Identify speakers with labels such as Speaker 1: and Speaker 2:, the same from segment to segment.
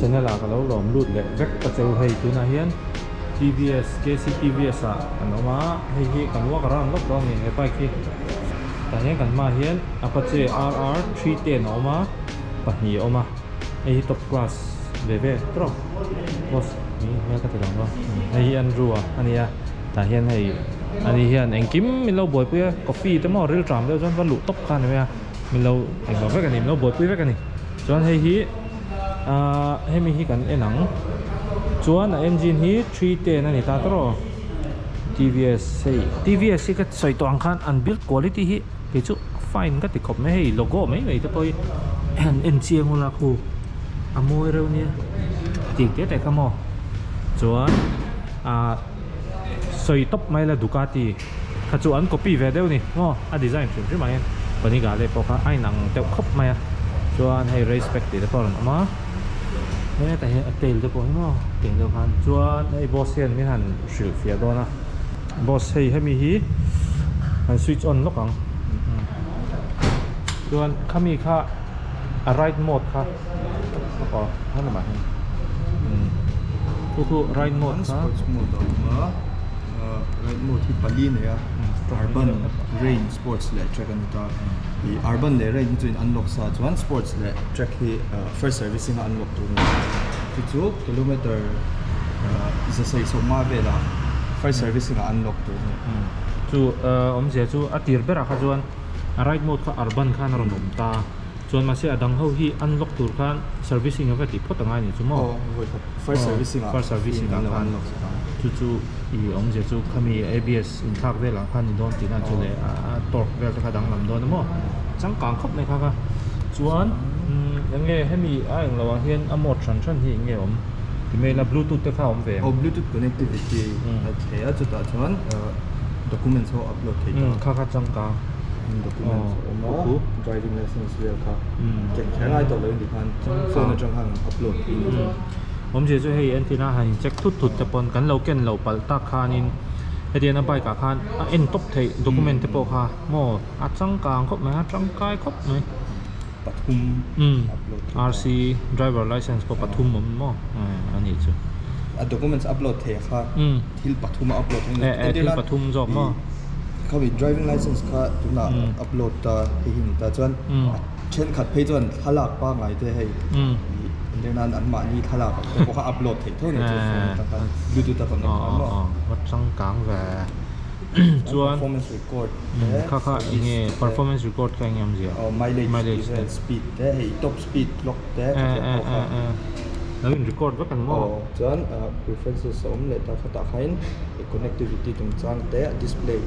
Speaker 1: Channel ah ka lo lawm lut leh vek ta cheu hei tunah hian TVS KCTVS ah kan awm a hei hi kan walk around lawk dawn a ni he bike hi tah hian kan hmaah hian Apache RR 310 a awm a pahnih a awm a hei hi top class ve ve tawp boss hi hmel ka ti lang a hei hi Andrew a a ni a tah hian hei ani hian engkim min lo buaipui a coffee te maw rilṭam deuh chuan va luh tawp kha a ni mai a. Min lo englo vek a ni, min lo buaipui vek a ni. Chuan hei hi ahh hemi hi kan en ang. Chuan a engine hi 310 a ni ta tawrh aw. TVS hei TVS hi ka sawi tawh ang khan an build quality hi kei chu fine ka ti khawp mai hei logo mai mai te pawh hi han en chiang ula khu a mawi reuh nia tih te te kha maw. Chuan ahh sawi tawp mai la Ducati. Kha chu an copy ve deuh ni maw a design hrim hrim ah hian Panigale pawh kha a inang deuh khawp mai a chuan hei race pack tih te pawh a rawn awm a hetah hian a tail te pawh hi maw tiang deuh khan chuan hei boss hian min han hrilh fiah dawn a boss hei hemi hi han switch on lawk ang chuan khami kha a ride mode kha aw helamah hian khu khu ride mode kha.
Speaker 2: Ride mode hi pali nei a, urban, rain, sports leh track a ni ta. Ih urban leh rain hi chu in unlock sa chuan sports leh track hi first servicing a unlock tur a ni. Chu chu kilometer za sawi sawmnga velah first servicing a unlock tur a ni.
Speaker 1: Chu awmzia chu a tir berah kha chuan a ride mode kha urban khan a rawn awm ta. Chuan mahse a dang ho hi unlock tur khan servicing a va tih phawt angai ni chu maw?
Speaker 2: Aw vawi khat first servicing ah
Speaker 1: first servicing ah khan chu chu i awmzia chu khami ABS inthlak velah khan ni dawn tihna chu leh a torque vel te kha danglam dawn a maw? Changkang khawp mai kha kha. Chuan eng nge hemi a englo ah hian a mode hran hran hi eng nge awm? Ti mai ila bluetooth te kha a awm ve em?
Speaker 2: Aw bluetooth connectivity a thei a chutah chuan documents ho upload thei ta.
Speaker 1: Kha kha changkang.
Speaker 2: Documents a awm a, driving license vel kha ken kher ngai tawh lo in tikhan phone atang khan upload thei a ni.
Speaker 1: Awmzia chu hei entina han in check thut thut te pawn kan lo ken loh palh tak khanin hetiang a bike ah khan a en tawp theih document te pawh kha maw a changkang khawp mai a tangkai khawp mai.
Speaker 2: Pathum upload thei ta.
Speaker 1: RC driver license pawh pathum awm maw a nih chu.
Speaker 2: A documents upload thei kha thil pathum a upload thei
Speaker 1: a ni. Thil pathum zawk maw?
Speaker 2: Khami driving license kha tunah upload ta hei hi ni ta chuan a thenkhat phei chuan thlalak pangngai te hei entir nan anmahni thlalak te pawh kha upload theih tho ni chu phone atang khan bluetooth a connect khan maw.
Speaker 1: Va changkang ve. Chuan
Speaker 2: performance record te
Speaker 1: kha kha enge performance record kha enge awmzia?
Speaker 2: Mileage te speed te hei top speed clock te khatiang pawh kha.
Speaker 1: Lo in record vek ang maw?
Speaker 2: Aw chuan preferences a awm leh ta khatah khain connectivity chungchang te a display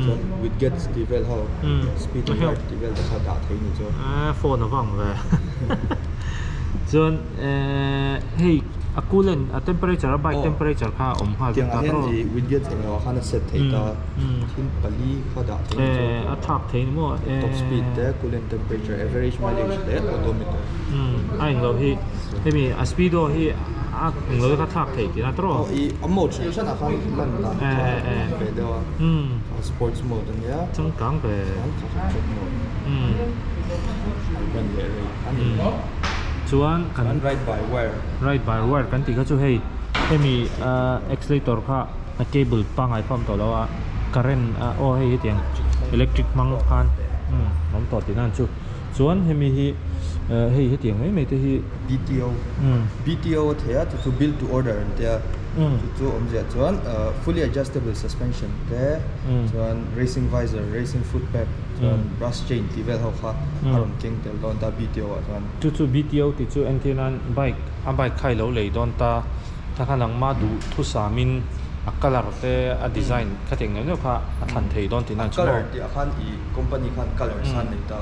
Speaker 2: chuan widgets tih vel ho speed alert tih vel te kha dah thei ni chu.
Speaker 1: Phone a vang ve. Chuan hei a coolant a temperature a bike temperature kha a awm nghal vek ta
Speaker 2: Tiangah hian i widgets eng emaw khan a set thei ta thil pali kha dah thei ni chu.
Speaker 1: A thlak thei ni maw?
Speaker 2: Top speed te coolant temperature average mileage leh odometer.
Speaker 1: A englo hi hemi a speedo hi a englo hi kha thlak theih tihna tawh
Speaker 2: aw i a mode hran hran ah khan lan dan kha ve deuh a sports mode a nia
Speaker 1: changkang ve
Speaker 2: track mode urban leh rain a ni
Speaker 1: chuan
Speaker 2: kan ride by wire
Speaker 1: ride by wire kan tih kha chu hei hemi accelerator kha a cable pangngai kha a awm tawh lo a current aw hei hetiang electric hmang khan awm tawh tihna ang chu. Chuan hemi hi hei hetiang mai mai te hi.
Speaker 2: BTO BTO a thei a chu chu build to order an tia chu chu awmzia chuan fully adjustable suspension te chuan racing visor racing foot peg chuan brush chain tih vel ho kha a rawn keng tel dawn ta BTO ah chuan.
Speaker 1: Chu chu BTO tih chu entir nan bike a bike kha i lo lei dawn ta ta khan nangmah duh thusamin a colour te a design khatiang neuh neuh kha a thlan thei dawn tihna
Speaker 2: chu maw. A colour tih ah khan i Company khan colour san nei ta,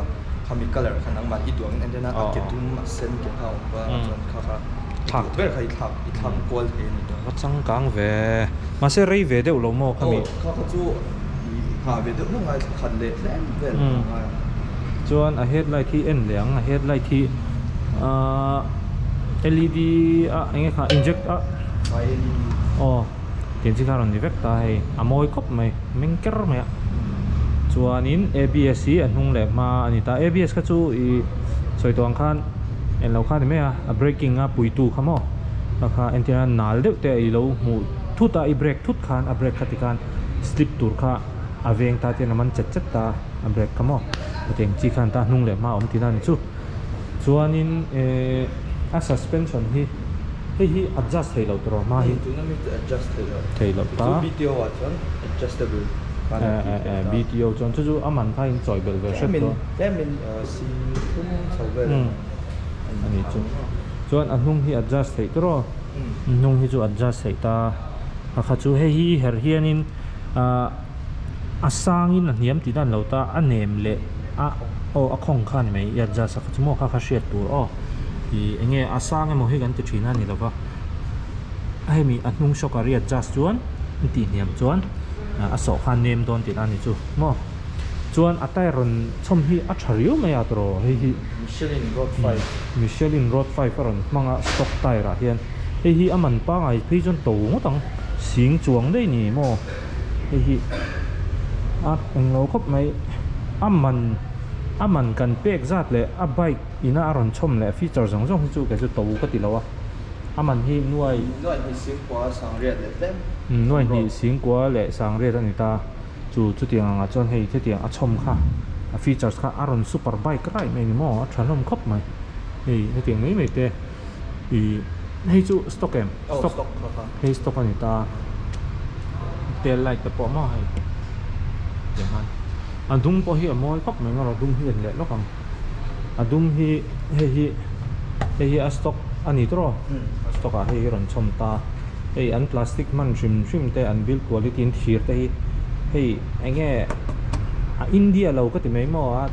Speaker 2: khami colour kha nangmah i duang in entir nan a ke dum a sen ke kha a awm va chuan kha kha i duh ber kha i thlak i thlak kual thei a ni ta.
Speaker 1: Va changkang ve. Mahse rei ve deuh lo maw khami?
Speaker 2: Aw kha kha chu i nghah ve deuh hlauh ngai thla khat leh tlem vel a ngai ang.
Speaker 1: Chuan a headlight hi en leh ang, a headlight hi ahh LED a enge kha inject a.
Speaker 2: LED.
Speaker 1: Aw. Tiang chi kha rawn ni vek ta hei a mawi khawp mai meng ker mai a chuanin ABS hi a hnung leh hma a ni ta ABS kha chu ih sawi tawh ang khan Englo kha ni mai a, a braking a puitu kha maw kha kha entir a nal deuh te i lo hmuh thut a i brake thut khan a brake kha tikhan slip tur kha a veng ta te a man chet chet ta a brake kha maw hetiang chi khan ta hnung leh hma a awm tihna a ni chu chuanin ehh a suspension hi hei hi adjust theih loh tur a hma hi
Speaker 2: tuna mi chu adjust theih loh
Speaker 1: theih loh ta
Speaker 2: chu BTO ah chuan adjustable khan a tih theih ta
Speaker 1: BTO chuan chu chu a man kha in chawi belh ve hret dawn
Speaker 2: tlemin sing thum chho vel
Speaker 1: a ni chu chuan a hnung hi adjust theih tur aw hnung hi chu adjust theih ta a kha chu hei hi her hianin ahh a sangin a hniam tih dan lo ta a nem leh a aw a khawng kha a ni mai i adjust a kha chu maw kha kha hriat tur aw ih eng nge a sang emaw hi kan ti thin a ni lova a hemi a hnung shock a ri adjust chuan a tih hniam chuan a sawh kha a nem dawn tih a ni chu maw chuan a tyre rawn chhawm hi a tha riau mai a tawrh aw hei hi
Speaker 2: Michelin road 5
Speaker 1: Michelin road 5 a rawn hmang a stock tyre ah hian hei hi a man pangai phei chuan to ngawt ang sing chuang daih ni maw hei hi a englo khawp mai a man a man kan pek zat leh a bike ina a rawn chhawm leh feature zawng zawng hi chu kei chu to ka ti lo a a man hi nuai
Speaker 2: Nuai hnih singkua sangriat leh tlem
Speaker 1: nuai hnih singkua leh sangriat a ni ta chu chutiang angah chuan hei hetiang a chhawm kha a features kha a rawn super bike raih mai ni maw a tha hlawm khawp mai hei hetiang mai mai te ih hei chu stock em stock hei stock a ni ta tail light te pawh maw hei tiang khan a dum pawh hi a mawi khawp mai maw a dum hi a ni leh lawk ang a dum hi hei hi hei hi a stock a ni tawh a stock ah hei hi a rawn chhawm ta hei an plastic hman hrim hrim te an build quality an thir te hi hei eng nge a India lo ka ti mai maw a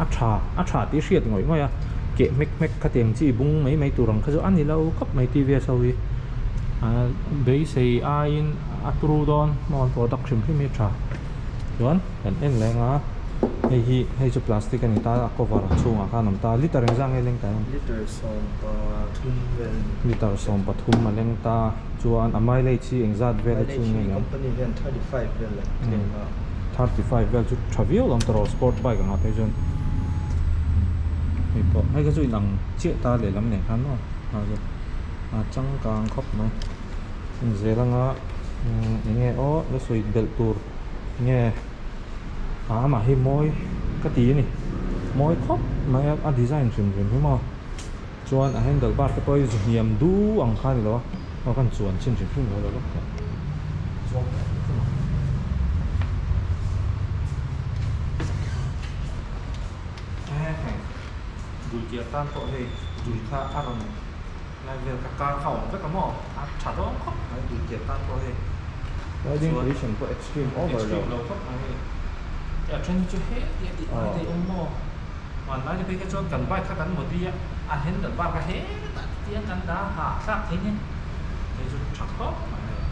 Speaker 1: a tha a tha tih hriat ngawih ngawih a keh hmek hmek khatiang chi bung mai mai tur ang kha chu a ni lo khawp mai T_V_S ho hi ah beisei aiin a turu dawn maw an product hrim hrim hi a tha chuan kan en leng a hei hi hei chu plastic a ni ta a cover chhungah khan a awm ta liter engzah nge leng ta em
Speaker 2: liter 13 vel
Speaker 1: liter 13 a leng ta chuan a mileage hi engzat vel a chhung nge ni ang
Speaker 2: company hian 35 vel a claim a
Speaker 1: 35 vel chu tha viau lo tawh sport bike anga phei chuan hei pawh hei kha chu inang chiah ta lehlam nen khan maw a changkang khawp mai zel anga eng nge aw la sawi belh tur nge a amah hi mawi ka ti a ni mawi khawp mai a a design hrim hrim hi maw chuan a handle bar te pawh hi zu hniam du ang kha a ni lo a aw kan chuan chin hrim hrim lo lo lawk teh chuang teh hrim hrim ang. Dulkiar tan pawh hei dul kha a rawn lai vel kha kar kha a awm vek a maw a tha dawn khawp mai dulkiar tan pawh hei
Speaker 2: Riding position pawh extreme over lo
Speaker 1: extreme lo khawp mai hei a then hi chu heti a tih lai te awm maw hmanlai te phei kha chuan kan bike kha kan modi a a handle bar kha hetah te tiang kan dah a hahthlak thei nia hei chu tha khawp mai hei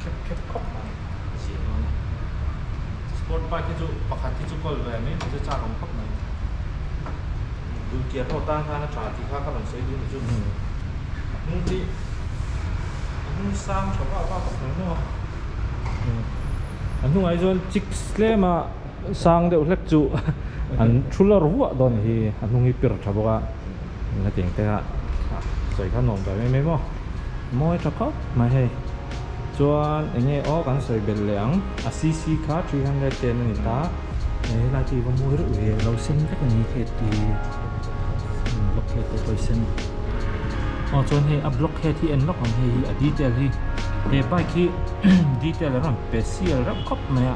Speaker 1: khep khep khawp mai a zia dawn a sport bike hi chu pakhat hi chu kawl ve mai mai chu chak awm khawp mai dulkiar ho tan khan a tha tih kha ka rawn sawi duh ni chu a hnung hi a hnung sang tha vak vak a maw a hnungah hi chuan chicks tlem a sang deuh hlek chu an thu lawr vuah dawn hi a hnung hi pir tha bawk a hetiang te kha sawi kha nuam ve mai mai maw mawi tha khawp mai hei. Chuan eng nge aw kan sawi belh leh ang a cc kha 310 a ni ta helai chu i va mawi reuh ve lo sen vek a ni head hi block head te pawh hi sen aw chuan hei a block head hi en lawk ang hei hi a detail hi he bike hi detail a rawn pe sial reuh khawp mai a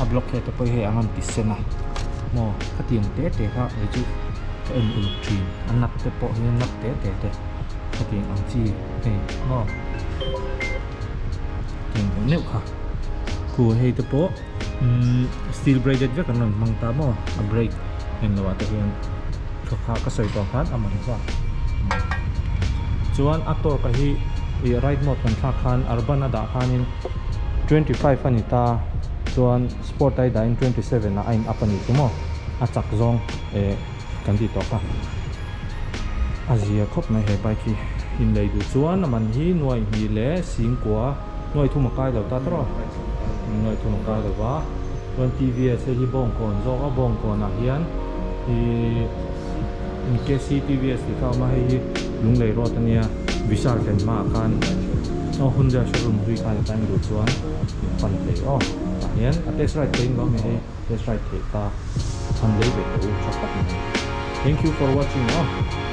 Speaker 1: a block head te pawh hi hei a rawn ti sen a maw khatiang te te kha hei chu ka en uluk thin a nut te pawh hi nut te te te khatiang ang chi. Hei maw tiang deuh neuh kha khu hei te pawh umm steel braided vek an rawn hmang ta maw a brake en loh ah te hian tha kha ka sawi tawh khan a man zat chuan a torque hi ih ride mode kan thlak khan urban a dah khanin 25 a ni ta chuan sport a i dahin 27 ah a in up a nih chu maw a chak zawng eh. Kan ti tawk a, a zia khawp mai he bike hi. Inlei duh chuan a man hi nuai hnih leh singkua nuai thum a kai lo ta tawrh a, nuai thum a kai lo va. Chuan TVS hei hi bawngkawn zawk a, bawngkawnah hian ihh. KCTVS tih kha a awm a hei hi Lunglei road a nia Vishal thlen hmaah khan aw Hyundai showroom hlui khan a tan duh chuan in pan thei aw tah hian a test ride theihin lo a mi hei test ride theih ta han lei ve teh u tha khawp mai thank you for watching aw.